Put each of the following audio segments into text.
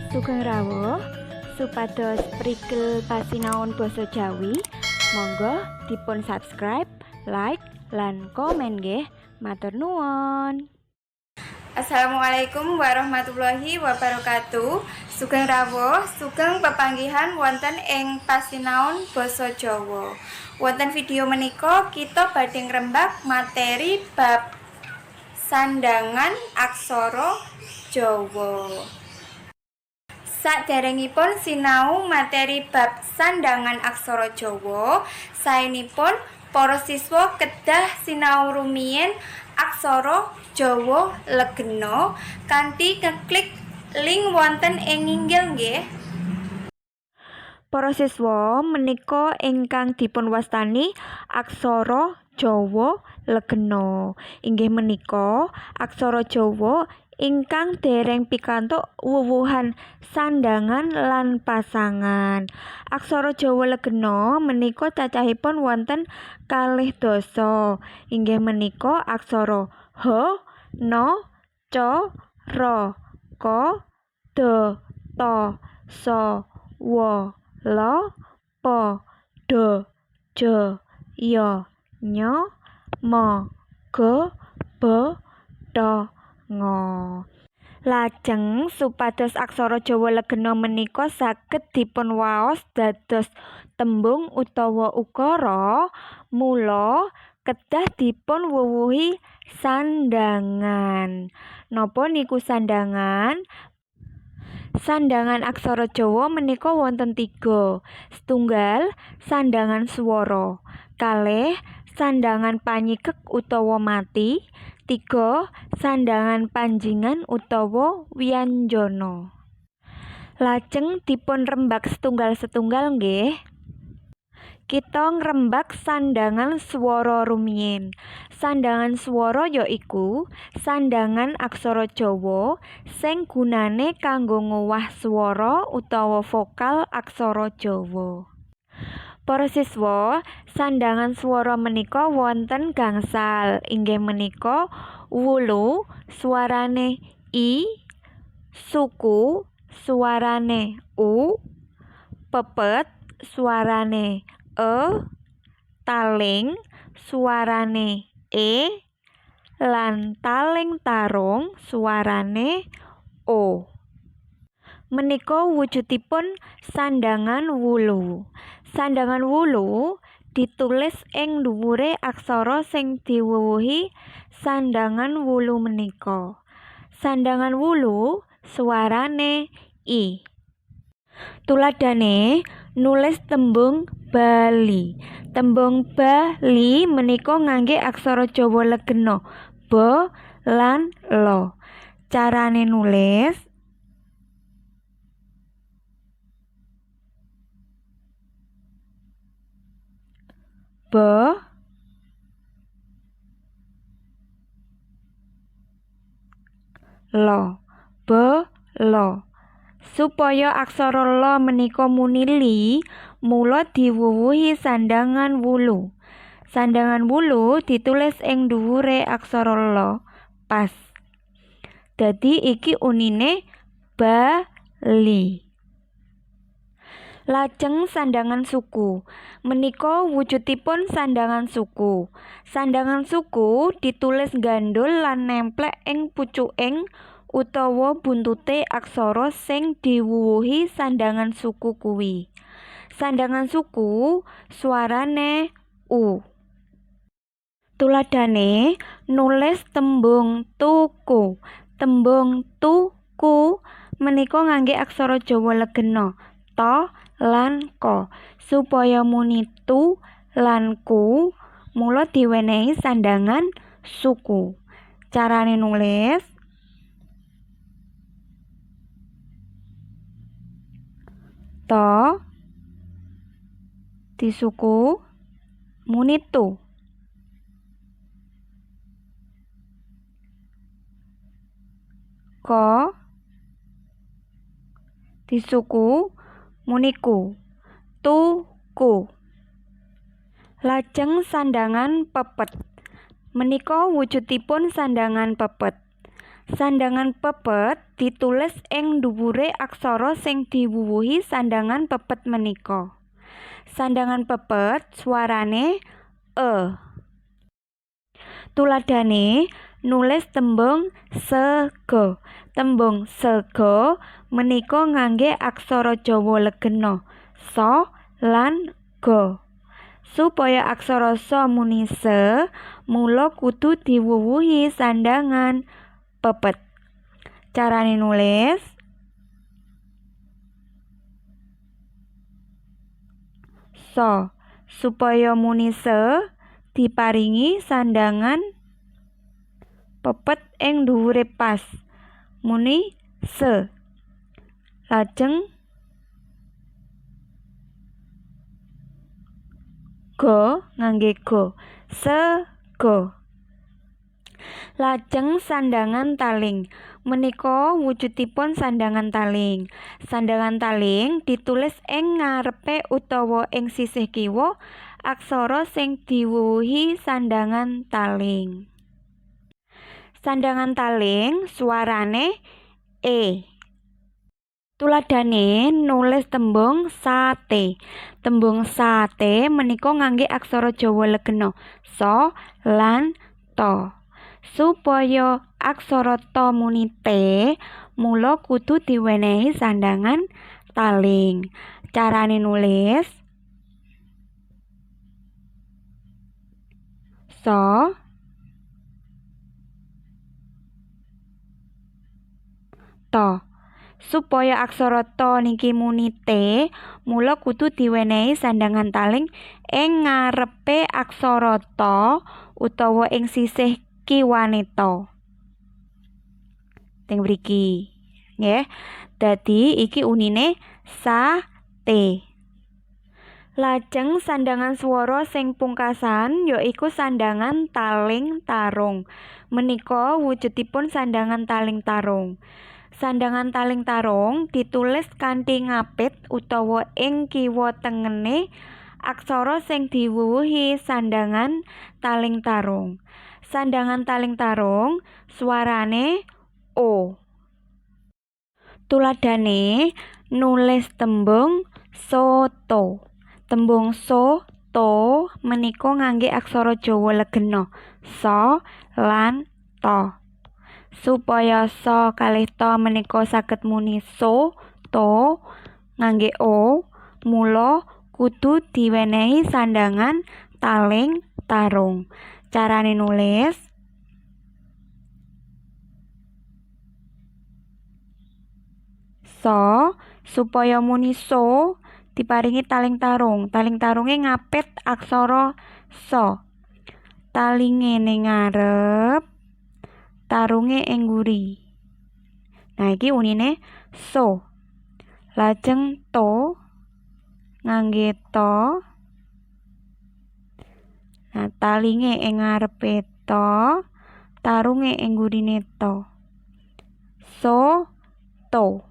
Sugeng rawuh supados prigel pasinaon basa Jawi, monggo dipun subscribe, like, lan komen nggih. Matur nuwun. Assalamualaikum warahmatullahi wabarakatuh. Sugeng rawuh, sugeng pepanggihan wonten ing pasinaon basa Jawa. Wonten video menika kita badhe ngrembak materi bab sandhangan aksara Jawa. Saderengipun sinau materi bab sandhangan aksara Jawa, saenipun para siswa kedah sinau rumiyin aksara Jawa Legena kanthi ngeklik link wonten ing nginggil nggih. Para siswa, menika ingkang dipun wastani aksara Jawa Legena. Inggih menika aksara Jawa ingkang dereng pikantuk wuwuhan sandhangan lan pasangan. Aksara Jawa Legena menika cacahipun wonten 12. Inggih menika aksara H, N, C, R, K, D, T, S, W, L, P, D, J, Y, Ny, M, G, B, T, Ng. Lajeng supados aksara Jawa Legena menika saged dipun waos dados tembung utawa ukara, mula kedah dipun wuwuhi sandhangan. Napa niku sandhangan? Sandhangan aksara Jawa menika wonten 3. Setunggal, sandhangan swara. Kalih, sandhangan panyikek utawa mati. 3, sandhangan panjingan utawa wyanjana. Lajeng dipun rembag setunggal-setunggal nggih. Kita ngrembag sandhangan swara rumiyin. Sandhangan swara yaiku sandhangan aksara Jawa sing gunane kanggo ngowah swara utawa vokal aksara Jawa. Para siswa, sandhangan swara menika wonten gangsal, inggih menika wulu suarane i, suku suarane u, pepet suarane e, taling suarane e, lan taling tarung suarane o. Menika wujudipun sandhangan wulu. Sandhangan wulu ditulis ing dhuwure aksara sing diwuwuhi sandhangan wulu menika. Sandhangan wulu suarane i. Tuladhane nulis tembung Bali. Tembung Bali menika ngangge aksara Jawa Legena ba lan la. Carane nulis ba la, ba la. Supaya aksara la menika muni li, mula diwuwuhi sandhangan wulu. Sandhangan wulu ditulis ing dhuwure aksara la pas. Dadi iki unine Bali. Lajeng sandhangan suku. Menika wujudipun sandhangan suku. Sandhangan suku ditulis gandhul lan nemplek ing pucuking utawa buntute aksara sing diwuwuhi sandhangan suku kuwi. Sandhangan suku suarane u. Tuladhane nulis tembung tuku. Tembung tuku menika ngangge aksara Jawa Legena ta lan ka. Supaya muni tu lan ku, mula diwenehi sandhangan suku. Carane nulis ta disuku muni tu. Ka disuku muniku, tuku. Lajeng sandhangan pepet. Menika wujudipun sandhangan pepet. Sandhangan pepet ditulis ing dhuwure aksara sing diwuwuhi sandhangan pepet menika. Sandhangan pepet swarane e. Tuladhane nulis tembung sega. Tembung sega menika ngangge aksara Jawa legena sa lan ga. Supaya aksara sa muni se, mula kudu diwuwuhi sandhangan pepet. Carane nulis sa, supaya muni se diparingi sandhangan pepet ing dhuwure pas muni se. Lajeng go ngangge go, sego. Lajeng sandhangan taling. Menika wujudipun sandhangan taling. Sandhangan taling ditulis ing ngarepe utawa ing sisih kiwa aksara sing diwuwuhi sandhangan taling. Sandhangan taling swarane e. Tuladhane nulis tembung sate. Tembung sate menika ngangge aksara Jawa legena sa lan ta. Supaya aksara ta muni te, mula kudu diwenehi sandhangan taling. Carane nulis sa ta. Supaya aksara ta niki muni te, mula kudu diwenehi sandhangan taling ing ngarepe aksara ta utawa ing sisih kiwane ta. Teng mriki, nggih. Dadi iki unine sa te. Lajeng sandhangan swara sing pungkasan yaiku sandhangan taling tarung. Menika wujudipun sandhangan taling tarung. Sandhangan taling tarung ditulis kanthi ngapit utawa ing kiwa tengene aksara sing diwuwuhi sandhangan taling tarung. Sandhangan taling tarung swarane o. Tuladhane nulis tembung soto. Tembung soto menika ngangge aksara Jawa legena sa lan ta. Supaya sa kalih ta menika saged muni so to ngangge o, mula kudu diwenehi sandhangan taling tarung. Carane nulis sa, supaya muni so diparingi taling tarung. Taling tarunge ngapit aksara sa. Talinge ning ngarep, tarunge ing mburi. Nah, iki unine so. Lajeng to ngangge to. Nah, talinge ing ngarepe to, tarunge ing mburine to. So to.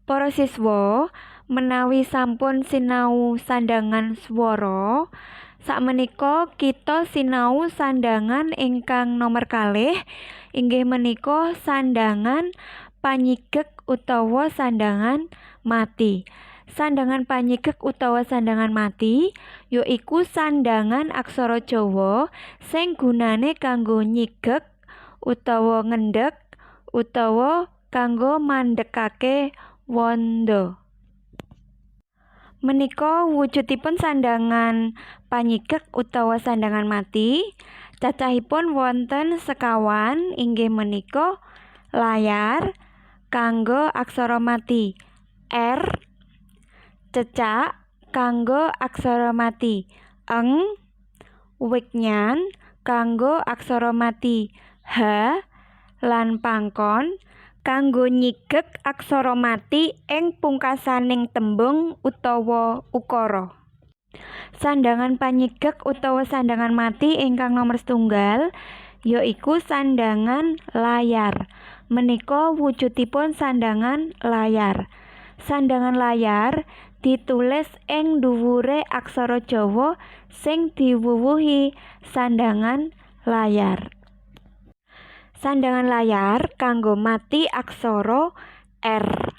Para siswa, menawi sampun sinau sandhangan swara, sakmenika kita sinau sandhangan ingkang nomer kalih, inggih menika sandhangan panyigek utawa sandhangan mati. Sandhangan panyigek utawa sandhangan mati yaiku sandhangan aksara Jawa sing gunane kanggo nyigek utawa ngendheg utawa kanggo mandhekake wanda. Menika wujudipun sandhangan panyigek utawa sandhangan mati. Cacahipun wonten sekawan, inggih menika layar kanggo aksara mati R, cecak kanggo aksara mati eng, wignyan kanggo aksara mati H, lan pangkon kanggo nyigek aksara mati ing pungkasaning tembung utawa ukara. Sandhangan panyigek utawa sandhangan mati ingkang nomer setunggal yaiku sandhangan layar. Menika wujudipun sandhangan layar. Sandhangan layar ditulis ing dhuwure aksara Jawa sing diwuwuhi sandhangan layar. Sandhangan layar kanggo mati aksara R.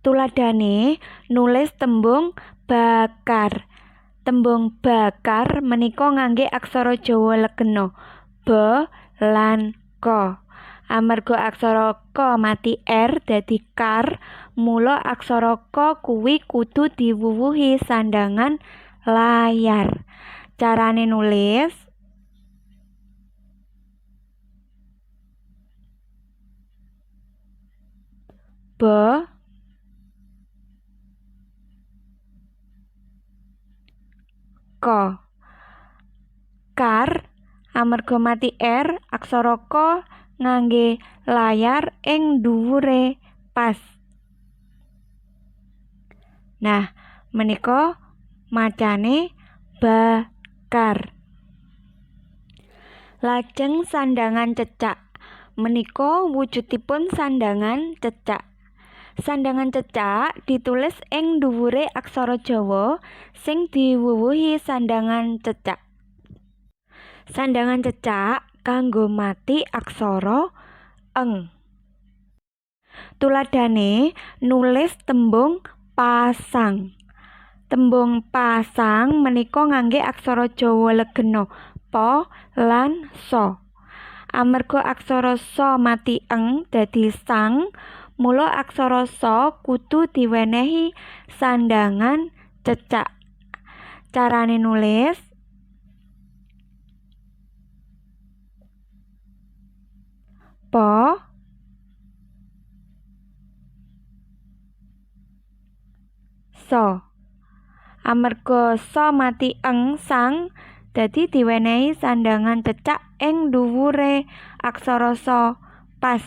Tuladhane nulis tembung bakar. Tembung bakar menika ngangge aksara Jawa legena ba lan ka. Amarga aksara ka mati R dadi kar, mula aksara ka kuwi kudu diwuwuhi sandhangan layar. Carane nulis ba ka. Kar amarga mati R, aksara ka ngangge layar ing dhuwure pas. Nah, menika macane bakar. Lajeng sandhangan cecak. Menika wujudipun sandhangan cecak. Sandhangan cecak ditulis ing dhuwure aksara Jawa sing diwuwuhi sandhangan cecak. Sandhangan cecak kanggo mati aksara eng. Tuladhane nulis tembung pasang. Tembung pasang menika ngangge aksara Jawa legena pa lan sa. Amarga aksara sa mati eng dadi sang, mula aksara sa kudu diwenehi sandhangan cecak. Carane nulis pa sa. Amarga sa mati eng sang, dadi diwenehi sandhangan cecak ing dhuwure aksara sa pas.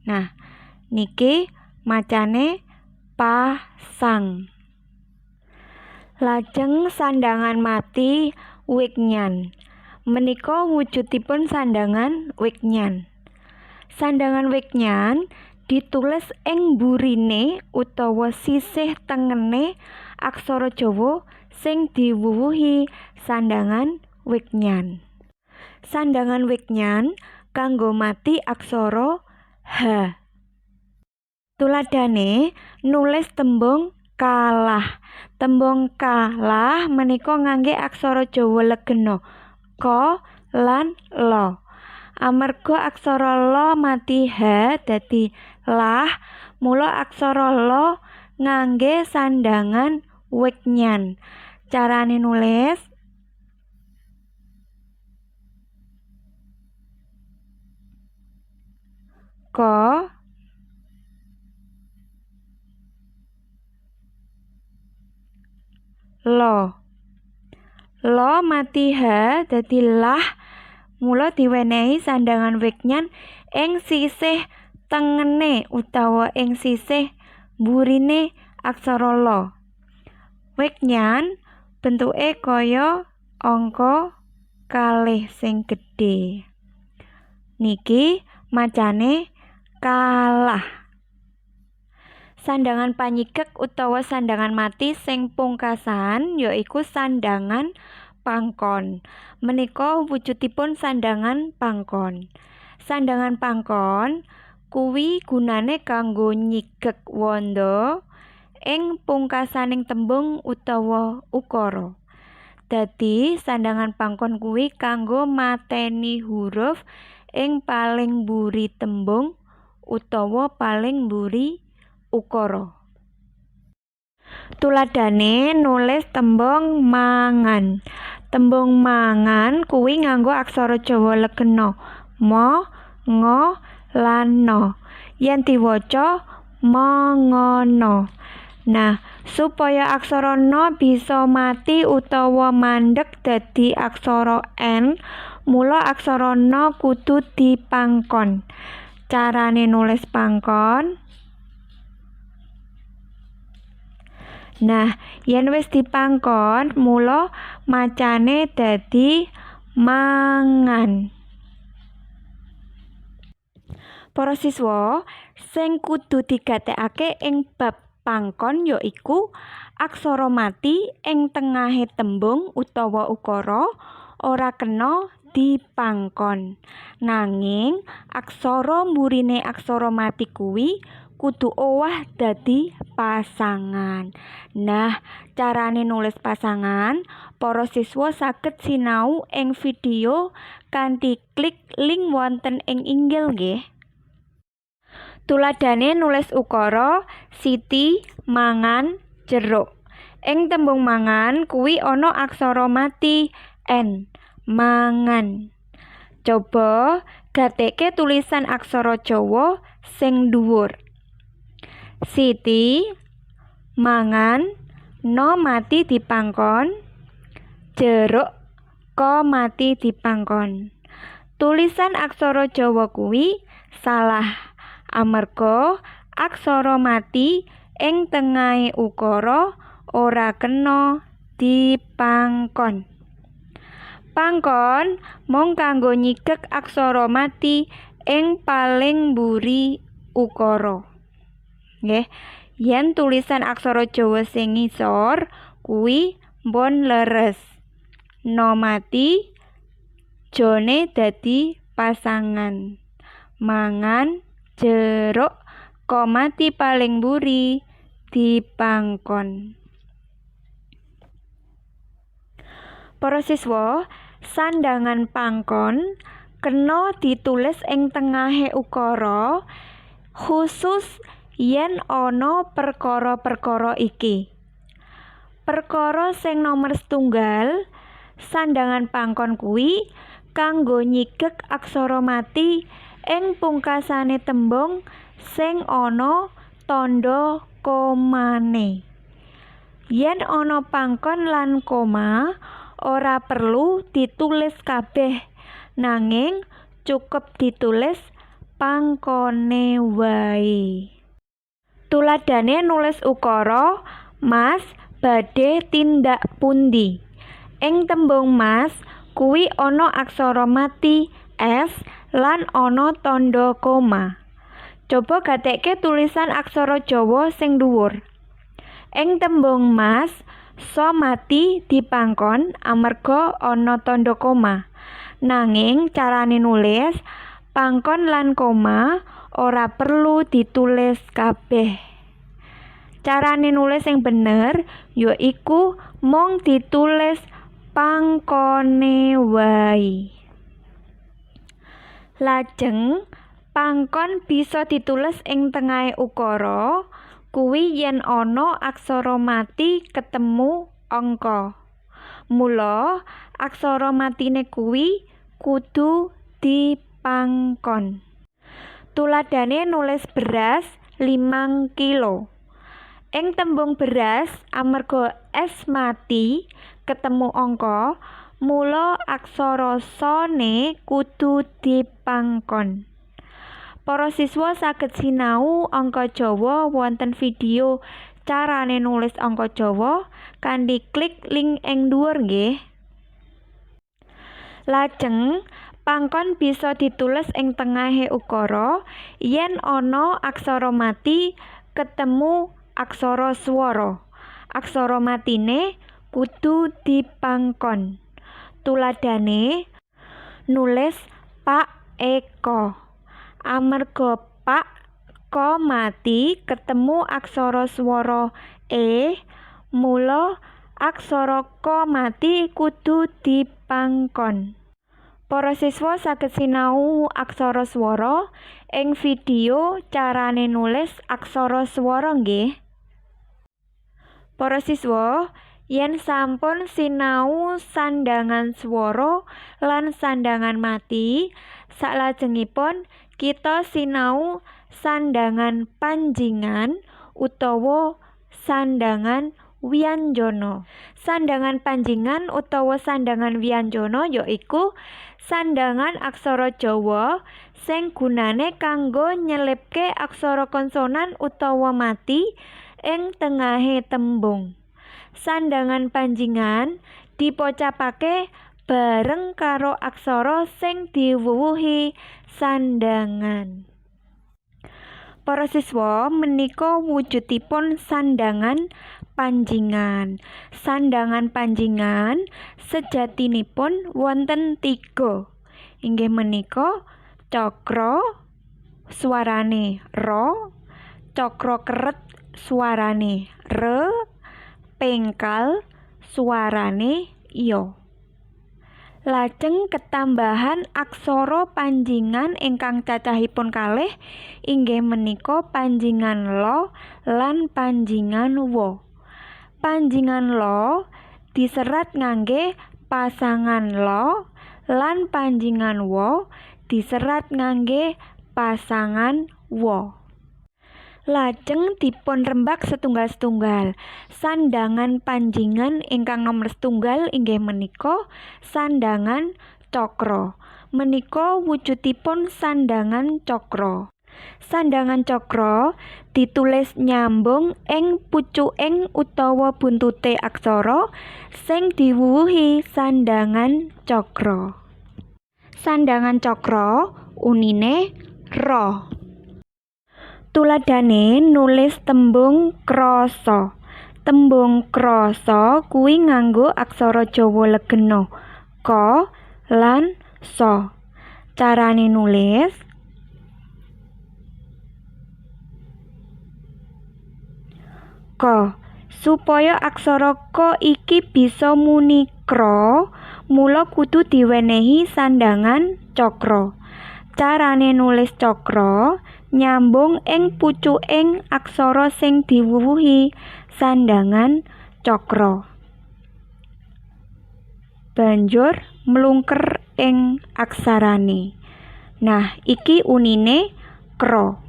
Nah, niki macane pasang. Lajeng sandhangan mati wignyan. Menika wujudipun sandhangan wignyan. Sandhangan wignyan ditulis ing burine utawa sisih tengene aksara Jawa sing diwuwuhi sandhangan wignyan. Sandhangan wignyan kanggo mati aksara H. Tuladhane nulis tembung kalah. Tembung kalah menika ngangge aksara Jawa legena ka lan la. Amarga aksara la mati H dadi lah, mula aksara la ngangge sandhangan wignyan. Carane nulis ka la. La mati H dadi lah, mula diwenehi sandhangan wignyan ing sisih tengene utawa ing sisih burine aksara la. Wignyan bentuke kaya angka kalih sing gedhe. Niki macane kalah. Sandhangan panyigek utawa sandhangan mati sing pungkasan yaiku sandhangan pangkon. Menika wujudipun sandhangan pangkon. Sandhangan pangkon kuwi gunane kanggo nyigek wanda ing pungkasaning tembung utawa ukara. Dadi sandhangan pangkon kuwi kanggo mateni huruf ing paling mburi tembung utawa paling mburi ukara. Tuladhane nulis tembung mangan. Tembung mangan kuwi nganggo aksara Jawa legena ma, nga lan na. Yen diwaca mangana. Nah, supaya aksara na bisa mati utawa mandheg dadi aksara n, mula aksara na kudu dipangkon. Carane nulis pangkon. Nah, yen wis dipangkon, mula macane dadi mangan. Para siswa, sing kudu digatekake ing bab pangkon yaiku aksara mati ing tengahe tembung utawa ukara ora kena dipangkon. Nanging aksara mburine aksara mati kuwi kudu owah dadi pasangan. Nah, carane nulis pasangan, para siswa saged sinau ing video kanthi klik link wonten ing inggil nggih. Tuladhane nulis ukara Siti mangan jeruk. Ing tembung mangan kuwi ana aksara mati N, mangan. Coba gatekke tulisan aksara Jawa sing dhuwur. Siti mangan, no mati dipangkon, jeruk ko mati dipangkon. Tulisan aksara Jawa kuwi salah amarga aksara mati ing tengahe ukara ora kena dipangkon. Pangkon mung kanggo nyigek aksara mati ing paling mburi ukara. Nggih, yen tulisan aksara Jawa sing ngisor kuwi mpun leres. No mati jone dadi pasangan. Mangan jeruk ko mati paling mburi dipangkon. Para siswa, sandhangan pangkon kena ditulis ing tengahe ukara khusus yen ana perkara-perkara iki. Perkara sing nomer setunggal, sandhangan pangkon kuwi kanggo nyigek aksara mati ing pungkasane tembung sing ana tandha komane. Yen ana pangkon lan koma, ora perlu ditulis kabeh, nanging cukup ditulis pangkone wae. Tuladhane nulis ukara Mas badhe tindak pundi. Ing tembung mas kuwi ana aksara mati S lan ana tandha koma. Coba gatekke tulisan aksara Jawa sing dhuwur. Ing tembung mas, so mati dipangkon amarga ana tandha koma. Nanging carane nulis pangkon lan koma ora perlu ditulis kabeh. Carane nulis sing bener yaiku mung ditulis pangkone wae. Lajeng pangkon bisa ditulis ing tengahe ukara kuwi yen ana aksara mati ketemu angka. Mula aksara matine kuwi kudu dipangkon. Tuladhane nulis beras 5 kilo. Ing tembung beras amarga S mati ketemu angka, mula aksara sone kudu dipangkon. Para siswa saged sinau angka Jawa wonten video carane nulis angka Jawa kanthi klik link ing dhuwur nggih. Lajeng pangkon bisa ditulis ing tengahe ukara yen ana aksara mati ketemu aksara swara. Aksara matine kudu dipangkon. Tuladhane nulis Pak Eko. Amarga Pak ko mati ketemu aksara swara e, mula aksara ko mati kudu dipangkon. Para siswa saged sinau aksara swara ing video carane nulis aksara swara nggih. Para siswa, yen sampun sinau sandhangan swara lan sandhangan mati, saklajengipun kita sinau sandhangan panjingan utawa sandhangan wianjana. Sandhangan panjingan utawa sandhangan wianjana yaiku sandhangan aksara Jawa sing gunane kanggo nyelipke aksara konsonan utawa mati ing tengahe tembung. Sandhangan panjingan dipocapake bareng karo aksara sing diwuwuhi sandhangan. Para siswa, menika wujudipun sandhangan panjingan. Sandhangan panjingan sejatinipun wonten 3. Inggih menika cakra suarane ra, cakra keret suarane re, pengkal suarane ya. Lajeng ketambahan aksara panjingan ingkang cacahipun kalih inggih menika panjingan la lan panjingan wa. Panjingan la diserat ngangge pasangan la lan panjingan wa diserat ngangge pasangan wa. Lajeng dipun rembag setunggal-setunggal. Sandhangan panjingan ingkang nomer setunggal inggih menika sandhangan cakra. Menika wujudipun sandhangan cakra. Sandhangan cakra ditulis nyambung ing pucuking utawa buntute aksara sing diwuwuhi sandhangan cakra. Sandhangan cakra unine ra. Tuladhane nulis tembung krasa. Tembung krasa kuwi nganggo aksara Jawa legena ka lan sa. Carane nulis ka. Supaya aksara ka iki bisa muni kra, mula kudu diwenehi sandhangan cakra. Carane nulis cakra nyambung ing pucuking aksara sing diwuwuhi sandhangan cakra. Banjur mlungker ing aksarane. Nah, iki unine kra.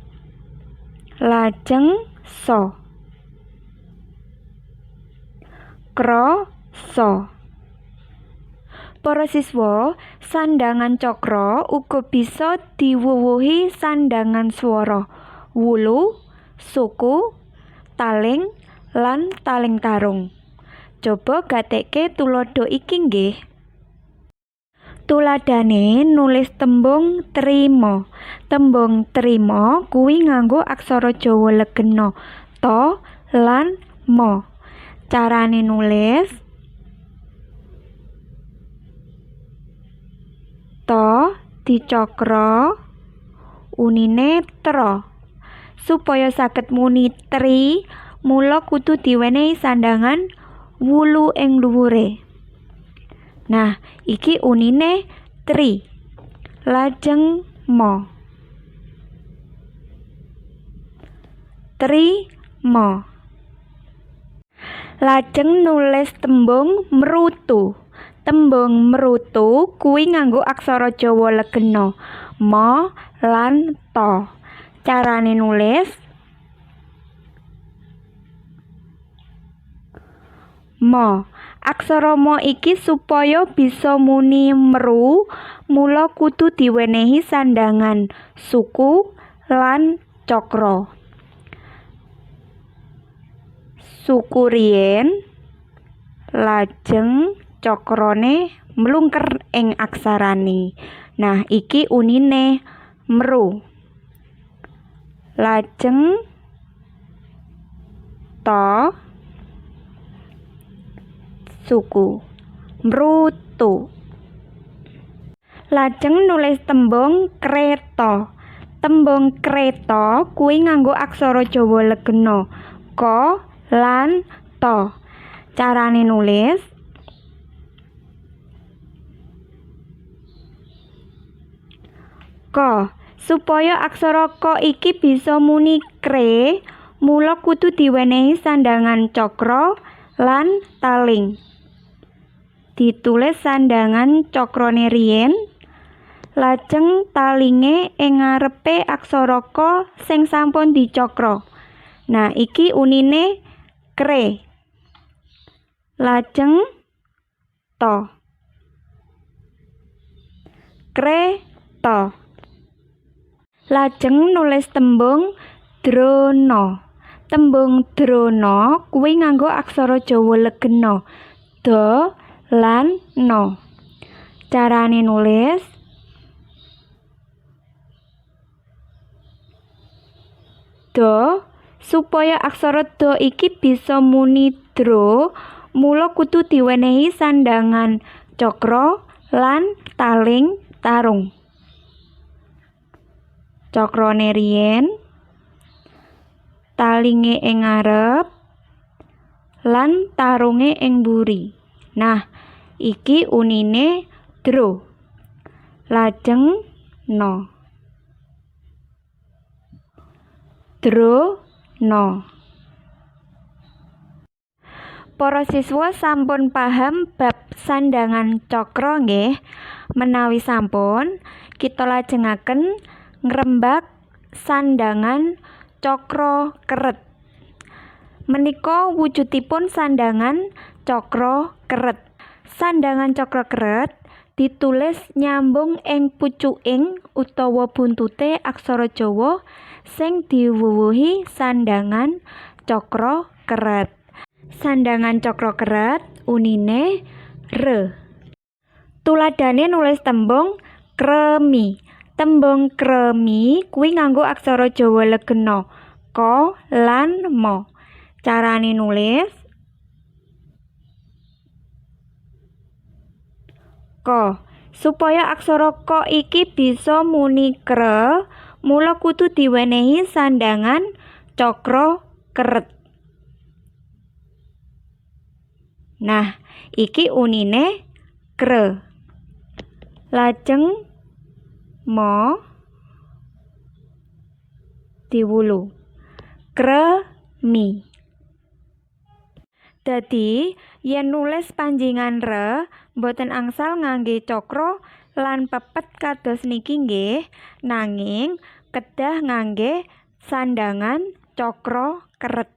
Lajeng sa. Kra sa. Para siswa, sandhangan cakra uga bisa diwuwuhi sandhangan swara wulu, suku, taling, lan taling tarung. Coba gatekke tuladha iki nggih. Tuladhane nulis tembung trima. Tembung trima kuwi nganggo aksara Jawa legena ta lan ma. Carane nulis ta dicakra unine tra. Supaya saged muni tri, mula kudu diwenehi sandhangan wulu ing dhuwure. Nah, iki unine tri. Lajeng ma. Tri ma. Lajeng nulis tembung mrutu. Tembung mrutu kuwi nganggo aksara Jawa legena ma lan ta. Carane nulis ma. Aksara ma iki supaya bisa muni mru, mula kudu diwenehi sandhangan suku lan cakra. Suku riyen lajeng cakrane mlungker ing aksarane. Nah, iki unine mru. Lajeng ta suku mrutu. Lajeng nulis tembung kreta. Tembung kreta kuwi nganggo aksara Jawa legena ka lan ta. Carane nulis ka. Supaya aksara ka iki bisa muni kre, mula kudu diwenehi sandhangan cakra lan taling. Ditulis sandhangan cakrane riyen, lajeng talinge ing ngarepe aksara ka sing sampun dicakra. Nah, iki unine kre. Lajeng ta. Kre ta. Lajeng nulis tembung drona. Tembung drona kuwi nganggo aksara Jawa legena da lan na. Carane nulis Do, supaya aksara do iki bisa muni dro, mula kudu diwenehi sandhangan cakra lan taling tarung. Cakrane riyen, talinge ing ngarep lan tarunge ing mburi. Nah, iki unine dro. Lajeng no. Dro no. Para siswa sampun paham bab sandhangan cakra nggih? Menawi sampun, kita lajengaken ngrembak sandhangan cakra keret. Menika wujudipun sandhangan cakra keret. Sandhangan cakra keret ditulis nyambung ing pucuking utawa buntute aksara Jawa sing diwuwuhi sandhangan cakra keret. Sandhangan cakra keret unine re. Tuladhane nulis tembung kremi. Tembung kremi kuwi nganggo aksara Jawa legena ka lan ma. Carane nulis ka. Supaya aksara ka iki bisa muni kre, mula kudu diwenehi sandhangan cakra keret. Nah, iki unine kre. Lajeng ma diwulu. Kremi. Dadi yen nulis panjingan re mboten angsal ngangge cakra lan pepet kados niki nggih, nanging kedah ngangge sandhangan cakra keret.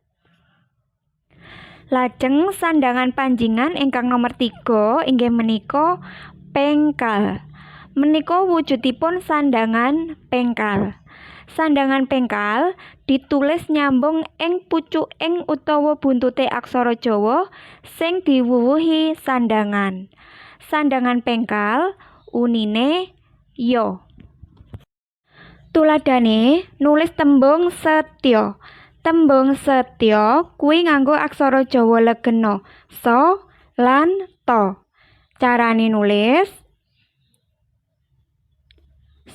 Lajeng sandhangan panjingan ingkang nomer 3 inggih menika pengkal. Menika wujudipun sandhangan pengkal. Sandhangan pengkal ditulis nyambung ing pucuking utawa buntute aksara Jawa sing diwuwuhi sandhangan. Sandhangan pengkal unine ya. Tuladhane nulis tembung setya. Tembung setya kuwi nganggo aksara Jawa legena sa lan ta. Carane nulis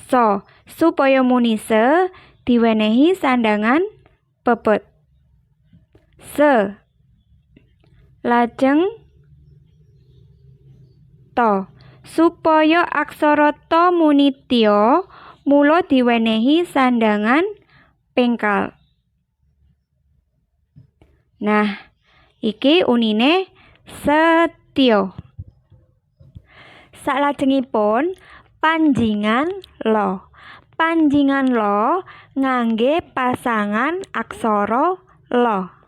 sa, supaya muni se diwenehi sandhangan pepet. Se. Lajeng ta, supaya aksara ta muni tya, mula diwenehi sandhangan pengkal. Nah, iki unine setya. Salajengipun panjingan la. Panjingan la ngangge pasangan aksara la.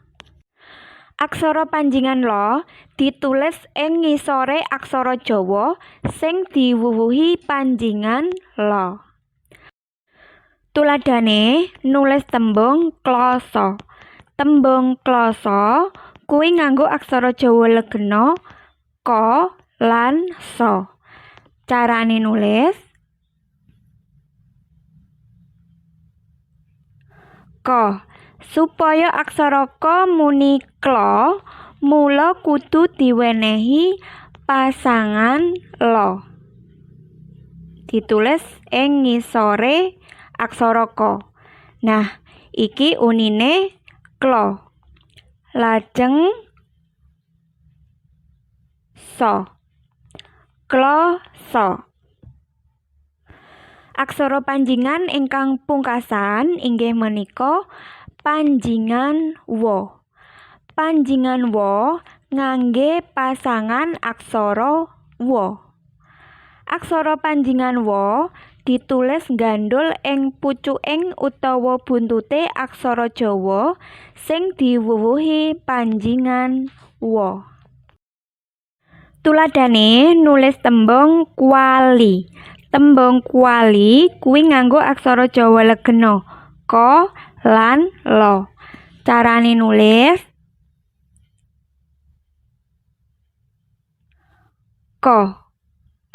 Aksara panjingan la ditulis ing ngisore aksara Jawa sing diwuwuhi panjingan la. Tuladhane nulis tembung klasa. Tembung klasa kuwi nganggo aksara Jawa legena ka lan sa. Carane nulis ka. Supaya aksara ka muni kla, mula kudu diwenehi pasangan la. Ditulis ing ngisore aksara ka. Nah, iki unine kla. Lajeng sa. Klasa. Aksara panjingan ingkang pungkasan inggih menika panjingan wa. Panjingan wa ngangge pasangan aksara wa. Aksara panjingan wa ditulis gandul ing pucuking utawa buntute aksara Jawa sing diwuwuhi panjingan wa. Tuladhane nulis tembung kuali. Tembung kuali kuwi nganggo aksara Jawa legena ka lan la. Carane nulis ka.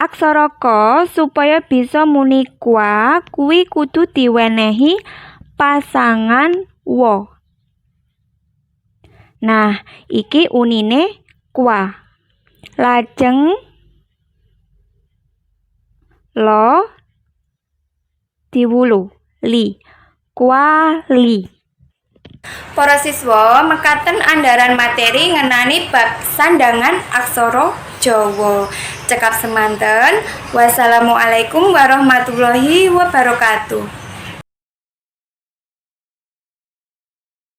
Aksara ka supaya bisa muni kwa kuwi kudu diwenehi pasangan wa. Nah, iki unine kwa. Lajeng lo diwulu li, kuali. Para siswa, mekaten andharan materi ngenani bab sandhangan aksara Jawa. Cekap semanten. Wassalamualaikum warahmatullahi wabarakatuh.